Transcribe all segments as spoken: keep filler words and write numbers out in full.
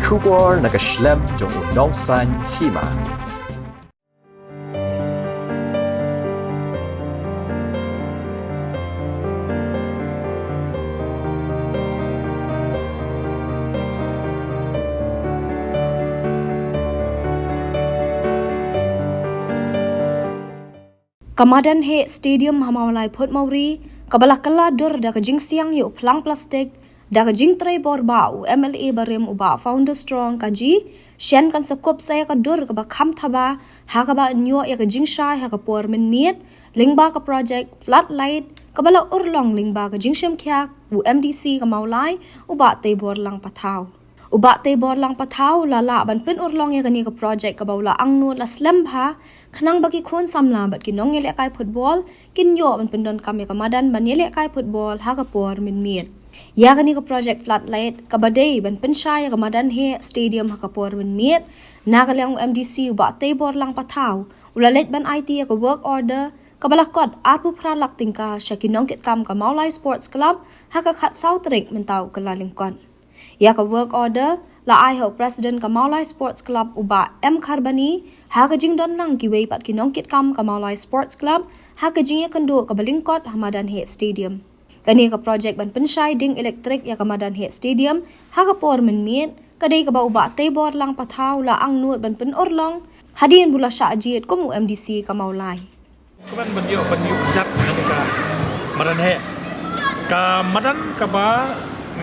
Khubor na ka shlem jong u nongsan hima. Ka Madan Heh Stadium ha Mawlai Port Mauri, kaba la kylla dur da ka jingsiang ïa u phlang plastik, da ka jingtrei bor ba u M L A barim u Bah Founder Strong Kaji, shen kan sa kup sa ïa ka dur kaba kham thaba, ha kaba yn ïoh ïa ka jingshai ha ka por mynmiet, lyngba ka project floodlight, kaba la urlong lyngba ka jingshim khia u M D C ka Mawlai, u Bah Teiborlang Pathaw. U Bah Teiborlang Pathaw la lah ban pynurlong ïa kane ka project kaba u la angnud la slem bha, khnang ba ki khun samla bad ki nongïalehkai football kin ïoh ban pyndonkam ïa ka madan ban ïalehkai football ha ka por mynmiet. Ïa kane ka project floodlight kaba dei ban pynshai ïa ka Madan Heh Stadium ha ka por mynmiet, na ka liang u M D C u Bah Teiborlang Pathaw u la leit ban aiti ïa ka work order kaba la kot arphew phra lak tyngka sha ki nongkitkam ka Mawlai Sports Club ha ka khatsaw tarik mynta u Kyllalyngkot. Ïa ka work order la ai ha u President ka Mawlai Sports Club u Bah M Kharbani, ha ka jingdon lang kiwei pat ki nongkitkam ka Mawlai Sports Club, ha ka jingïakynduh kaba lyngkot ha Madan Heh Stadium. Kane ka project ban pynshai ding elektrik ïa ka Madan Heh Stadium ha ka por mynmiet, ka dei kaba u Bah Teiborlang Pathaw u la angnud ban pynurlong hadien ba u la shah jied kum u M D C ka Mawlai. Ka ban ban ïoh ban ïoh jat kane ka Madan Heh. Ka madan kaba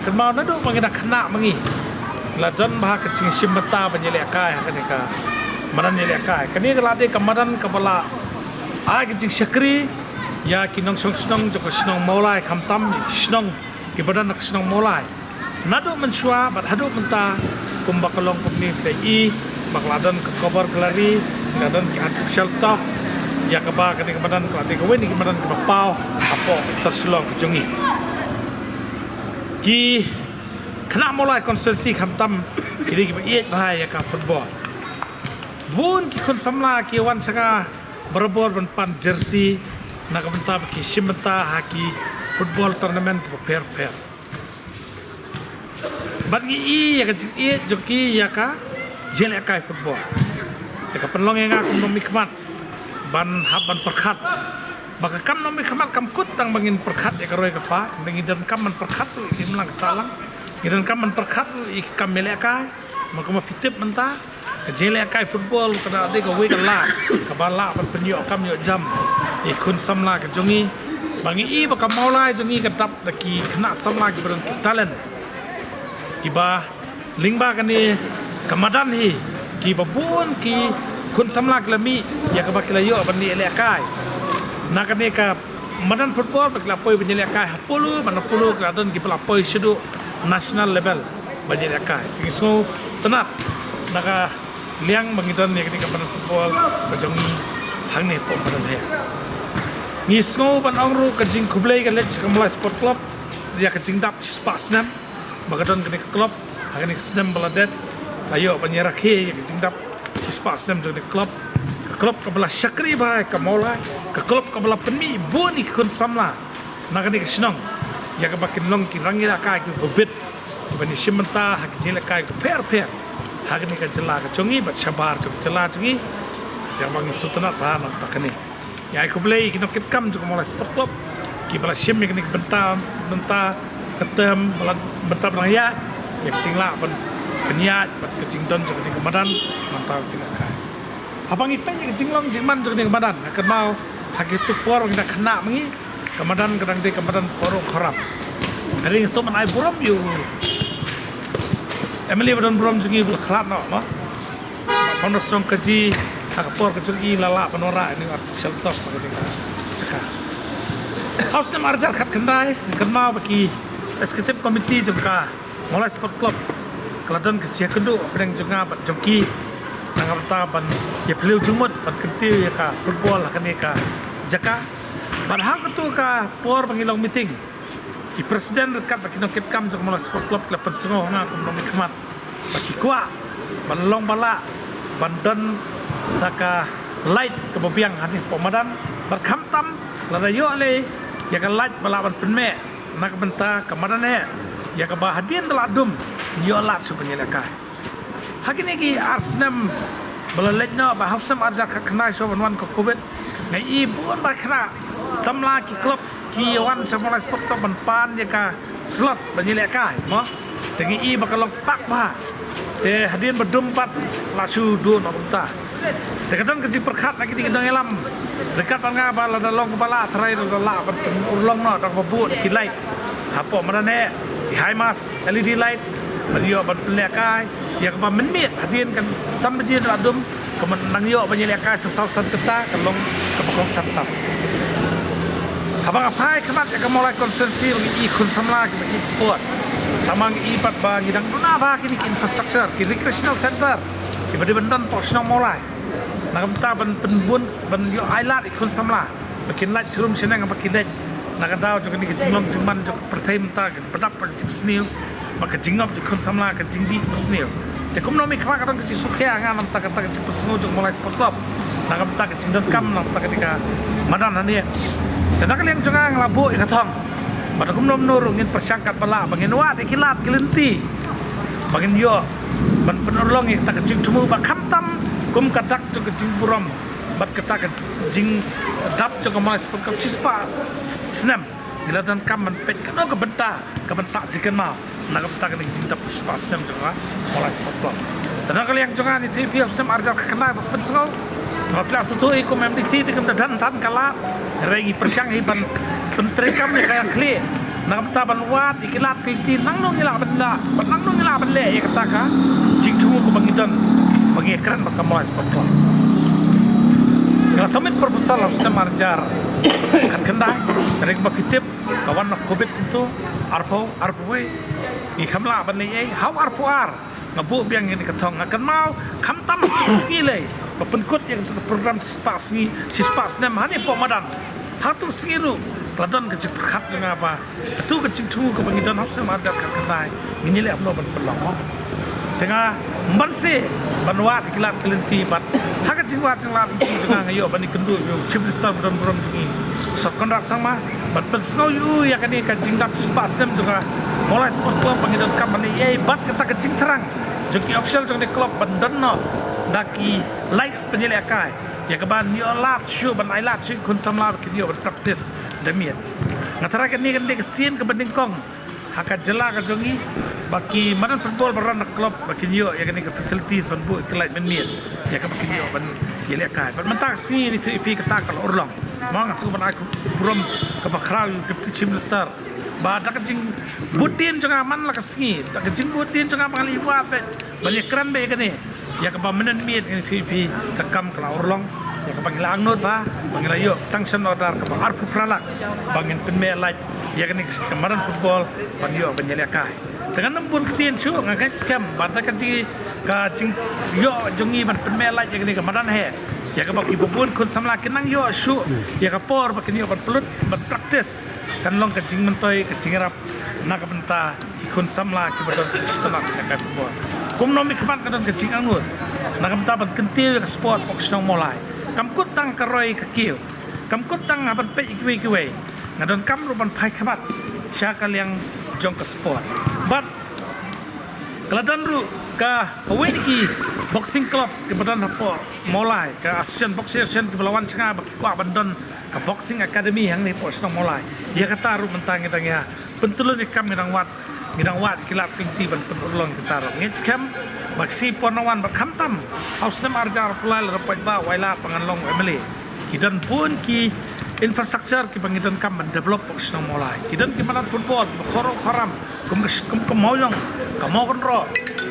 kynmaw naduh ba ngi dang khynnah ma ngi la don bha ka jingshim bynta ban ïalehkai ha kane ka madan ïalehkai. Kane ka la dei ka madan kaba la ai ka jingshakri ïa ki nongshong shnong jong ka shnong Mawlai, khamtam ïa ki shnong kiba don ha ka shnong Mawlai. Naduh mynshuwa bad haduh mynta, kumba ka long kumne, phi i ba ka la don ka cover gallery, ka la don ki artificial turf, ïa kaba kane ka madan ka la dei kawei na ki madan kaba paw hapoh sor Shillong ka jong ngi. Ki khynnah Mawlai constituency khamtam ki dei kiba ïeit bha ïa ka football. Bun ki khun samla ki wan sha nga barabor ban pan jersey na ka bynta ba ki shim bynta ha ki football tournament kiba pher pher. Bad ngi i ïa ka jingïeit jong ki ïa ka jingïalehkai football. Te ka pynlong ïa nga kum nongmihkhmat ban hap ban pyrkhat. Ba ka kam nongmihkhmat kam kut tang ba ngin pyrkhat ïa ka roi ka par, ngi donkam ban pyrkhat ruh ïa ka imlang ka sahlang. Ngi donkam ban pyrkhat ruh ïa ka kam ïalehkai. Ba kumba phi tip mynta, ka jingïalehkai football ka dei kawei ka lad kaba lah ban pynïoh kam ïoh jam ïa ki khun samla ka jong ngi. Ba ngi i ba ka Mawlai jong ngi ka dap da ki khynnah samla kiba don ki talent, kiba lyngba kane ka madan hi kiba bun ki khun samla ki la mih ïa kaba ki la ïoh ban ïalehkai na kane ka madan football, ba ki la poi ban ïalehkai ha Polo, ban ha Polo ki la don kiba la poi shaduh national level ban ïalehkai. Ngi sngewtynnat na ka liang ba ngi don ïa kane ka madan football ka jong ngi hangne hapoh Madan Heh. Ngi sngew ban ong ruh ka jingkhublei ka leit sha ka Mawlai Sport Club ïa ka jingdap shispah snem ba ka don kane ka club. Ha kane ka snem ba la dep la ïoh ban ïa rakhe ïa ka jingdap shispah snem jong kane ka club. Ka club kaba la shakri bha ïa ka Mawlai, ka club kaba la pynmih bun ïa ki khun samla na kane ka shnong ïa kaba kin long ki rangïalehkai kiba bit, kiban ïashim bynta ha ki jingïalehkai kiba pher pher ha kane ka jylla ka jong ngi bad shabar jong ka jylla jong ngi. Ïa kaba ngi sngewtynnat bha na ka bynta kane. Ngi ai khublei ïa ki nongkitkam jong ka Mawlai Sport Club kiba la shim ïa kane ka bynta, bynta ka term, ba la, bynta ba dang ïaid, ïa ka jinglah ban pynïaid bad ka jingdon jong kane ka madan. Nangta ka jinglah kai, haba ngi peit ïa ka jinglong jingman jong kane ka madan, nga kynmaw ha kito ki por ba ngi dang khynnah ma ngi, ka madan ka dang dei ka madan kharum kharam. Hynrei ngi sngewbha ban ai burom ïa u M L A ba don burom jong ngi ba la khlad noh, mo. Founder Strong Kaji, ha ka por ka jong i la lah ban wanrah ïa une u artificial turf ha kane ka jaka. Ha u snem ar hajar khatkhyndai, nga kynmaw ba ki executive committee jong ka Mawlai Sport Club ka la don ka jingïakynduh hapdeng jong nga bad jong ki, na ka bynta ban ïaphylliew jingmut ban kyntiew ïa ka football ha kane ka jaka. Bad ha kato ka por ba ngi long meeting, ki president ryngkat bad ki nongkitkam jong ka Mawlai Sport Club ki la pynsngew ha nga kum u nongmihkhmat ba ki kwah ban long ba lah ban don da ka light kaba biang hangne hapoh madan. Bad khamtam lada ïoh lei ïa ka light ba lah ban pynmih na ka bynta ka Madan Heh, ïa kaba hadien da la dum ïoh lad shuh ban ïalehkai. Ha kine ki ar snem ba la leit noh, ba ha u snem arhajar khatkhyndai shuwa ban wan ka covid, nga i bun ba khynnah samla ki club ki wan sha Mawlai Sport Club ban pan ïa ka slot ban ïalehkai, mo. Te nga i ba ka long pak bha. Te hadien ba dum pat la shu duh noh kumta. Te ka don ka jingpyrkhat na kine ki nongïalam. Ryngkat bad nga ba lada long kaba lah, tharai lada lah ban pynurlong noh da kaba buh ki light hapoh madan eh, ki high mast L E D light, ban ïoh ban pynlehkai ïa kaba mynmiet hadien kan san baje da la dum, ka mut nang ïoh ban ïalehkai sa saw san kynta, ka long kaba kongsan tam. Haba nga phai khmat ïa ka Mawlai constituency, nga i khun samla kiba ïeit sport. Tangba nga i pat ba ngi dang duna bha kine ki infrastructure, ki recreational center kiba dei ban don hapoh shnong Mawlai. Na ka bynta ban pynbun, ban ïoh ailad ïa ki khun samla ba kin lait shrum shaneng haba ki leit na ka daw jong kane ka jinglong jingman jong ka pyrthei mynta, ka pdap ka jingsniew bad ka jingngop jong ki khun samla, ka jingdih basniew. Te kumno mynta ka don ka jingsngewkhia ha nga na ka bynta kata ka jingpynsngew jong Mawlai Sport Club, na ka bynta ka jingdonkam na ka bynta kane ka madan hangne. Te na ka liang jong nga, nga la buh ïa ka thong ba da kumno kumno ruh ngin pyrshang katba lah ba ngin wad ïa ki lad ki lynti ba ngin ïoh ban pynurlong ïa kata ka jingthmu, ba khamtam kum ka dak jong ka jingburom bad kata ka jingdap jong ka Mawlai Sport Club shispah s-, snem. Ngi la donkam ban peit kano ka bynta kaban sah jingkynmaw na ka bynta kane ka jingdap shispah snem jong ka Mawlai Sport Club. Te na ka liang jong nga, nga ïathuh ïa phi, ha u snem arhajar khatkhyndai ba pynsngew, nga la pynlong shuh ïa kum M D C, te kam da don tang ka lad, hynrei ngi pyrshang hi ban pyntreikam ïa ka ïa khlieh na ka bynta ban wad ïa ki lad ki lynti, nangno ngi lah ban lah, bad nangno ngi lah ban leh ïa kata ka jingthmu kaba ngi don ba ngi kren bad ka Mawlai Sport Club. Nga la submit proposal ha u snem arhajar khatkhyndai, hynrei kumba phi tip, ka wan na covid kumto, arphew, arphew wei, ngi khlem lah ban leh ei ei. Ha u arphew ar nga buh biang ïa kane ka thong, nga kynmaw khamtam ha ka sngi lei ba pynkut ïa kata ka program shispah sngi, shispah snem hangne hapoh madan. Ha kata ka sngi ruh la don ka jingpyrkhat jong nga ba kata ka jingthmu kaba ngi don ha u snem arhajar khatkhyndai, ngin ïaleh kumno ban pynlong, mo. Te nga mynta shu ban wad ïa ki lad ki lynti, bad ha ka jingwad jingwad jong nga, nga ïoh ban ïakynduh ïa u Chief Minister ba don burom jong ngi, Sir Conrad Sangma, ban pynsngew ïa u ïa kane ka jingdap shispah snem jong ka Mawlai Sport Club ba ngi donkam ban leh ei ei, bad kata ka jingthrang jong ki official jong kane ka club ban don noh da ki lights ban ïalehkai, ïa kaban ïoh lad shuh, ban ailad shuh ïa ki khun samla ba kin ïoh ban practice da miet. Nga tharai kane kan dei ka sien kaba nyngkong ha ka jylla ka jong ngi ba ki madan football ba wan na ka club ba kin ïoh ïa kane ka facilities ban buh ïa ki light mynmiet, ïa kaba kin ïoh ban ïalehkai. Bad mynta ka sngi, nga ïathuh ïa phi, kata ka la urlong. Mo, nga sngewbha ban ai ka burom kaba khraw ïa u Deputy Chief Minister ba da ka jingbud dien jong nga man la ka sngi, da ka jingbud dien jong nga ba nga la ïa wad beit, ban ïakren beit ïa kane, ïa kaba mynmiet, nga ïathuh ïa phi, ka kam ka la urlong, ïa kaba ngi la angnud bha ba ngi la ïoh sanction order kaba arphew phra lak ba ngin pynmih light ïa kane ka madan football ban ïoh ban ïalehkai. Te ngan ym bun ktien shuh, nga ngeit skhem ba da ka jing, ka jingïoh jong ngi ban pynmih light ïa kane ka madan heh, ïa kaba kiba bun khun samla kin nang ïoh shuh ïa ka por ba kin ïoh ban pynlut ban practice, kan long ka jingmyntoi, ka jingïarap na ka bynta ki khun samla kiba don ka jingsngewtynnat ïalehkai football. Kumno mynta khmat ka don ka jingangnud na ka bynta ban kyntiew ïa ka sport hapoh ka shnong Mawlai. Kam kut tang ka roi ka kiew, kam kut tang ha ban peit ïa kiwei kiwei, nga donkam ruh ban phai khmat sha ka liang jong ka sport. Bad ka la don ruh kawei na ki boxing club kiba don hapoh Mawlai, ka Association, Boxing Association, kiba la wan sha nga ba ki kwah ban don ka boxing academy hangne hapoh shnong Mawlai. Ïa kata ruh mynta ngi dang ïa pyntyllun ïa ka kam, ngi dang wad, ngi dang wad ïa ki lad ki lynti ban pynurlong ïa kata ruh. Ngeit skhem ba ka sngi por nang wan, bad khamtam ha u snem arhajar arphew lai, lada poi ba u Ailad ba ngan long u M L A, ki don bun ki infrastructure kiba ngi donkam ban develop hapoh shnong Mawlai. Ki don ki madan football kiba khraw khraw kum ka, kum ka Mawïong, ka Mawkynroh,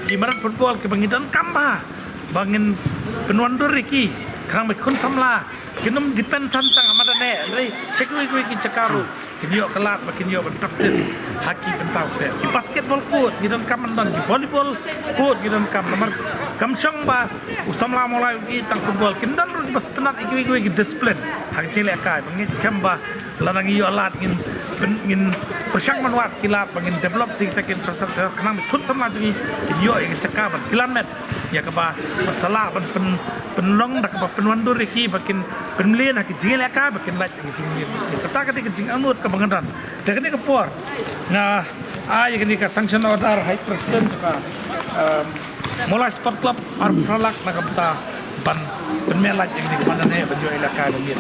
ki madan football kiba ngi donkam bha ba ngin pynwandur ïa ki, khnang ba ki khun samla kin ym depend than tang ha madan eh, hynrei sha kiwei kiwei ki jaka ruh kin ïoh ka lad ba kin ïoh ban practice ha ki bynta bapher. Ki basketball court ngi donkam ban don, ki volleyball court ngi donkam, namar kam shong ba u samla Mawlai u ïeit tang football, kin don ruh kiba sngewtynnat ïa kiwei kiwei ki discipline ha ka jinglehkai. Ba ngeit skhem ba lada ngi ïoh lad, ngin pyn-, ngin pyrshang ban wad ki lad ba ngin develop sa kita ki infrastructure, khnang ba ki khun samla jong ngi kin ïoh ïa ka jaka ban kylla met, ïa kaba ban sa lah ban pyn-, pynlong da kaba pynwandur ïa ki ba kin pynmlien ha ki jingïalehkai, ba kin lait ha ki jingmlien basniew. Kata ka dei ka jingangnud kaba nga don. Da kane ka por nga ai ïa kane ka sanction order ha i president jong ka, um, Mawlai Sport Club ar phra lak na ka bynta ban pynmeh lait ïa kane ka madan heh ban ïoh ïalehkai ba miet.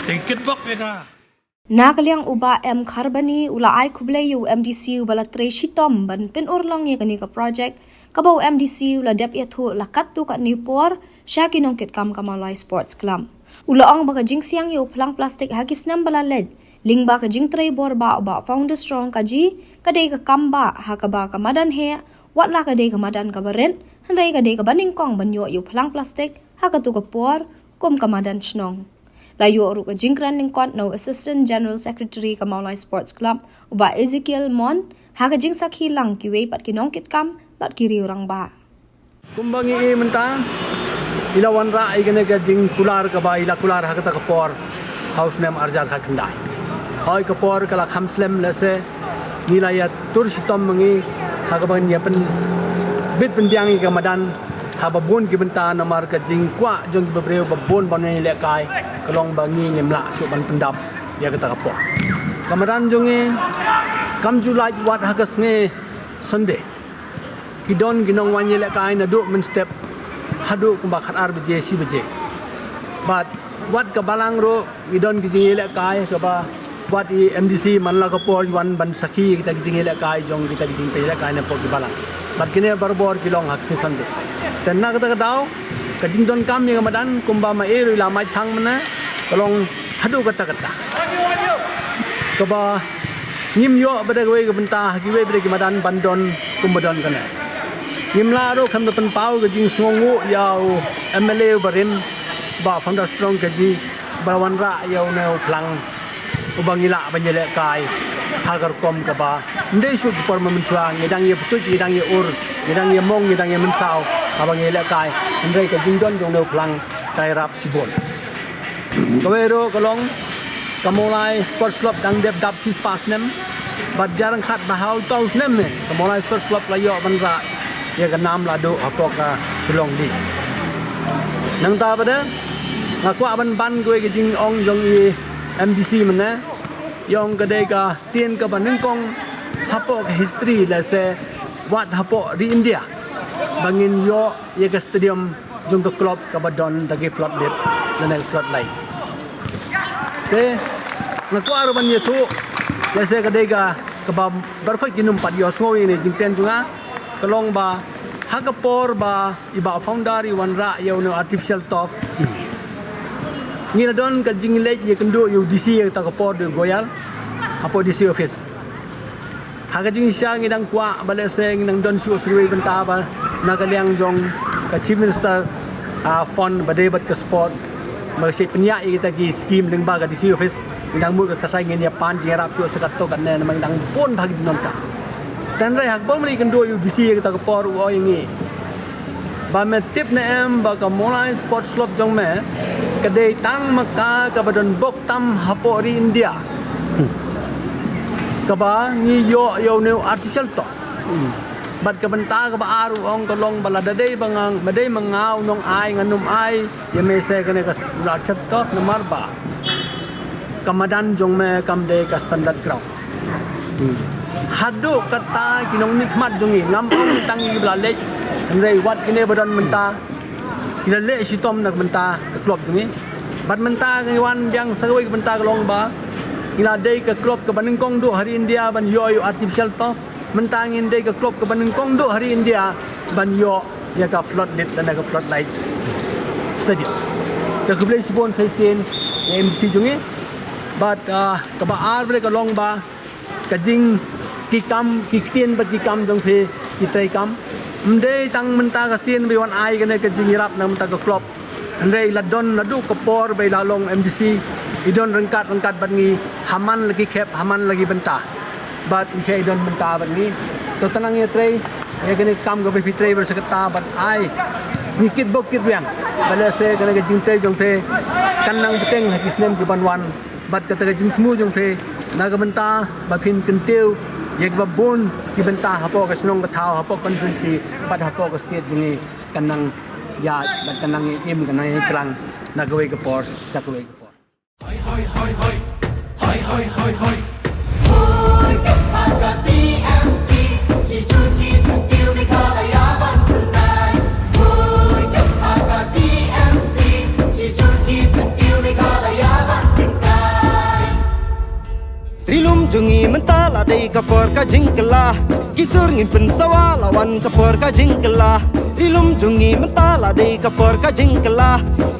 Te kitbok ïa ka. Na ka liang u Bah M Kharbani u la ai khublei ïa u M D C uba la trei shitom ban pynurlong ïa kane ka project, kaba u M D C u la dep ïathuh la katto katne por sha ki nongkitkam ka Mawlai Sports Club. U la ong ba ka jingsiang ïa u phlang plastik ha ki snem ba la leit lyngba ka jingtrei bor bah u Bah Founder Strong Kaji ka dei ka kam bah ha kaba ka madan heh, wat la ka dei ka madan kaba rit, hynrei ka dei kaba nyngkong ban ïoh ïa u phlang plastik ha kato ka por kum ka madan shnong. La ïoh ruh ka jingkren lyngkot na u Assistant General Secretary ka Mawlai Sports Club u Bah Ezekiel Mon ha ka jingsakhi lang kiwei pat ki nongkitkam bad ki riew rangbah. Kumba ngi i mynta, i la wanrah ïa kane ka jingkular kaba i la kular ha kata ka por ha u snem arhajar khatkhyndai. Hooid, ka por ka la kham slem lehse, ngi la ïatur shitom ma ngi ha kaba ngi ïa pynbit pynbiang ïa ka madan ha ba bun ki bynta, namar ka jingkwah jong kiba briew ba bun ban ïalehkai, ka long ba ngi ngim lah shuh ban pyndap ïa kata ka por. Ka madan jong ngi kam ju lait wat ha ka sngi Sunday. Ki don ki nongwan ïalehkai naduh mynstep haduh kumba khatar baje, shi baje. Bad wat ka balang ruh ki don ki jingïalehkai kaba wat i M D C man la ka por wan ban sakhi kita ki jingïalehkai jong kita ki jingpynïalehkai napoh ki balang. Bad kine barabor ki long ha ka sngi Sunday. Te na kata ka daw ka jingdonkam ïa ka madan kumba ma i ruh i la mait phang mynne ka long haduh katta katta. Kaba ngim ïoh pat da kawei ka bynta ha kiwei pat ki madan ban don kumba don kane. Ngim lah ruh khlem da pynpaw ka jingsngewnguh ïa u M L A uba rim, Bah Founder Strong Kaji, ba la wanrah ïa une u phlang uba ngi lah ban ïalehkai ha ka rukom kaba ym dei shuh ki por mynshuwa, ngi dang ïa pyntuid, ngi dang ïa ur, ngi dang ïa mong, ngi dang ïa mynsaw haba ngi ïalehkai. Hynrei ka jingdon jong une u phlang ka ïarap shibun. Kawei ruh ka long ka Mawlai Sports Club dang dep dap shispah snem. Bad jar ryngkat ba ha uta u snem ne ka Mawlai Sports Club la ïoh ban rah ïa ka nam la duh hapoh ka Shillong League. Nangta pat de nga kwah ban ban kawei ka jingong jong i M D C mynne. Ïa ong ka dei ka sien kaba nyngkong hapoh ka history lehse wat hapoh ri India ba ngin ïoh ïa ka stadium jong ka club kaba don da ki floodlit lane floodlight. Te nga kwah ruh ban ïathuh lehse ka dei ka kaba baroh khoit kin ym pat ïohsngew ïa kane ka jingkren jong nga, ka long ba ha ka por ba i Bah Founder i wanrah ïa une u artificial turf, ngi la don ka jingleit ïakynduh ïa u D C ïa kata ka por, da u Goyal, hapoh D C office. Ha ka jingshisha ngi dang kwah ba lehse ngi nang don shuh sa kawei bynta ba na ka liang jong ka Chief Minister, ah, fund ba dei bad ka sports, ba ka shait pynïaid ïa kita ki scheme lyngba ka D C office. Ngi dang mut ka tharai ngin ïa pan jingïarap shuh sa katto katne namar ngi dang bun bha ki jingdonkam. Hynrei ha ka por ba ngi ïakynduh ïa u D C ïa kata ka por, u ong ïa ngi ba me tip ne em ba ka Mawlai Sports Club jong me ka dei tang ma ka kaba don bok tam hapoh ri India kaba ngi ïoh ïa une u artificial turf. Bad ka bynta kaba ar, u ong, ka long ba lada dei ba nga, ma dei ma nga u nongai, ngan ym ai ïa me sa kane ka artificial turf namar ba ka madan jong me kam dei ka standard ground. Haduh katta ki nongmihkhmat jong ngi, ngam ong tang ïa kiba la leit, hynrei wat kine ba don mynta ki la leh shitom na ka bynta ka club jong ngi. Bad mynta ngi wan biang sa kawei ka bynta, ka long ba ngi la dei ka club kaba nyngkong duh ha ri India ban ïoh ïa u artificial turf. Mynta ngin dei ka club kaba nyngkong duh ha ri India ban ïoh ïa ka floodlit lane ka floodlight stadium. Te khublei shibun sa shisien ïa M D C jong ngi. Bad, ah, kaba ar bad ka long ba ka jing, ki kam, ki ktien bad ki kam jong phi ki trei kam. Ym dei tang mynta ka sien ba i wan ai kane ka jingïarap na ka bynta ka club. Hynrei la don naduh ka por ba i la long M D C, i don ryngkat ryngkat bad ngi ha man la ki khep, ha man la ki bynta. Bad i shah i don bynta bad ngi. To, to nang ïatrei ïa kane ka kam kaba phi trei bad sa kata bad ai ngi kitbok kitrwiang ba lehse kane ka jingtrei jong phi kan nang bteng ha ki snem ki ban wan. Bad kata ka jingthmu jong phi na ka bynta ba phin kyntiew ïa kiba bun ki bynta hapoh ka shnong ka thaw, hapoh constituency bad hapoh ka state jong ngi kan nang ïaid bad kan nang ïa im, kan nang ïa klang na kawei ka por sha kawei ka por. Hoi, hoi, hoi, hoi. Hoi, hoi, hoi, hoi. jong ngi mynta la dei ka por ka jingkylla. Ki sur ngin pynsawa la wan ka por ka jingkylla. Ri lum jong ngi mynta la dei ka por ka jingkylla.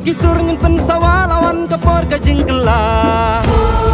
Ki sur ngin pynsawa la wan ka por ka jingkylla.